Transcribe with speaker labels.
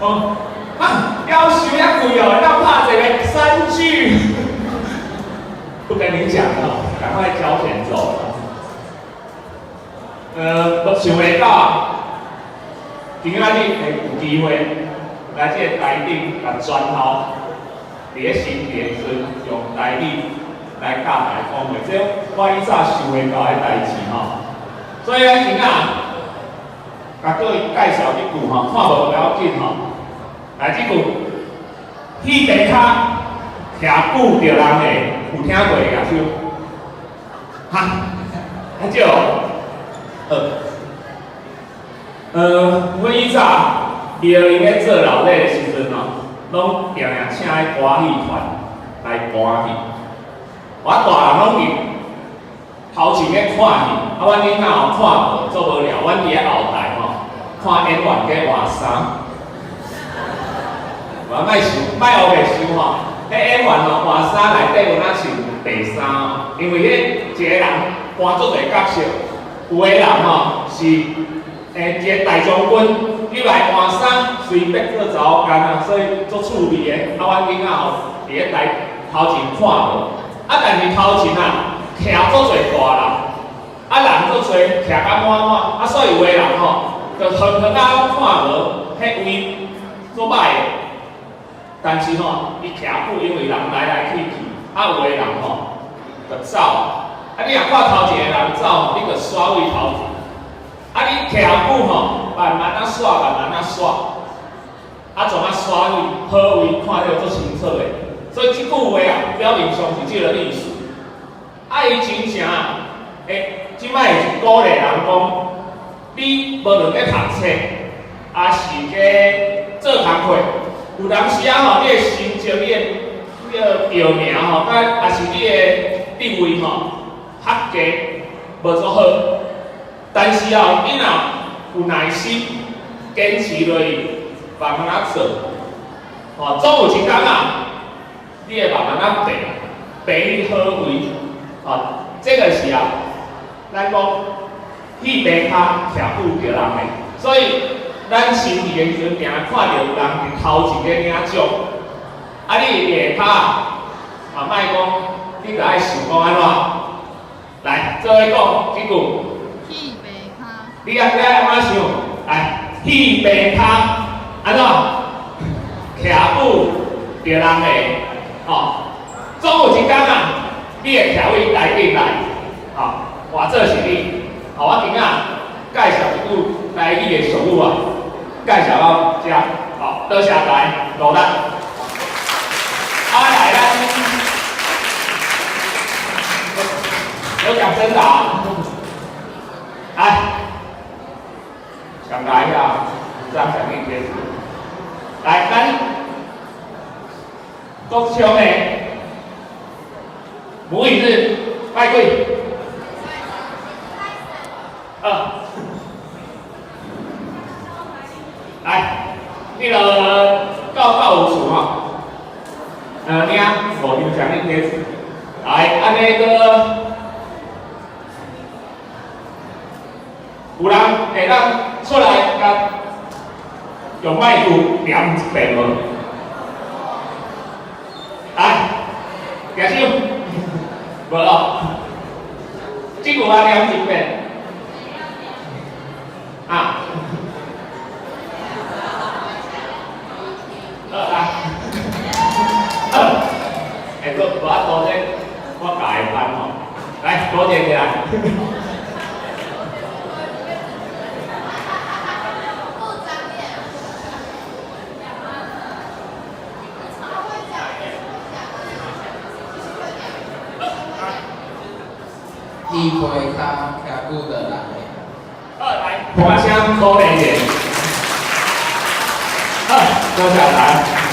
Speaker 1: 哦，啊，夭壽遐貴哦，當拍一个三句，不跟你講了，趕快交錢走。我想袂到，今仔日會有機會來這个台頂，共全校佇咧新年時陣用台語來教大家講話，這我以早想袂到的代誌吼。所以咱今仔共各位介紹這句吼，看無不要緊吼。來這句，戲棚跤徛久著人的，有聽過的舉手？哈，較少。阮以早苗林咧做老禮的時陣吼，攏定定請彼歌戲團來搬戲。我大人攏佇頭前咧看戲，啊，阮囡仔吼看無做無聊，阮佇咧後台吼看演員咧換衫。我莫想，莫烏白想吼，彼演員吼換衫內底有若穿白衫哦，因為彼一個人搬足濟角色，有的人吼是一个大將軍入來換衫，隨變做查某囡仔，所以足趣味的。啊，阮囡仔吼佇咧台頭前看無，啊，但是頭前啊徛足濟大人，啊人足濟，徛甲滿滿，啊，所以有的人吼，就遠遠仔攏看無，彼位足歹的。但是吼，伊徛久，因為人來來去去，啊有的人吼就走，啊你若看頭前的人走，你就煞位頭前。啊你徛久吼，慢慢仔煞，慢慢仔煞，啊怎啊煞位好位看著足清楚的。所以這句話啊，表面上是這个意思。啊，伊真正會，這擺是鼓勵人講，你無論咧讀冊，抑是咧做工課，有當時啊吼，你的成就、你的你的著名吼，佮抑是你的地位吼，較低，無足好。但是哦，你若有耐心，堅持落去，慢慢仔做，吼，總有一天啊，你會慢慢仔爬，爬去好位，吼，這個是啊，咱講戲棚跤徛久著人的，所以咱新戲的時陣，定看著有人佇頭前咧領獎，啊，你佇下跤嘛莫講，你著愛想講按怎？來，做伙講這句。
Speaker 2: 戲棚跤。
Speaker 1: 你愛按怎想？來，戲棚跤按怎？徛久著人的，吼，總有一天啊，你會徛位台頂來，吼，換做是你，吼，我今仔介紹一句台語的俗語啊，介紹到遮，好，多謝大家努力。啊，來咱有獎徵答，來，搶答一下，五張獎勵貼紙。來，咱國昌的母語是拜鬼，二，來，那个教務處吼，領五張獎勵貼紙。來，按呢閣有人會當出來共用麥克念一遍無？來，舉手，無哦。這句話念一遍。啊。好來。欸，閣無法度這，我教的班吼。來，多謝起來。
Speaker 3: 戲棚跤徛久著人的。
Speaker 1: 好，來，鼓聲鼓勵一下。好，多謝大家。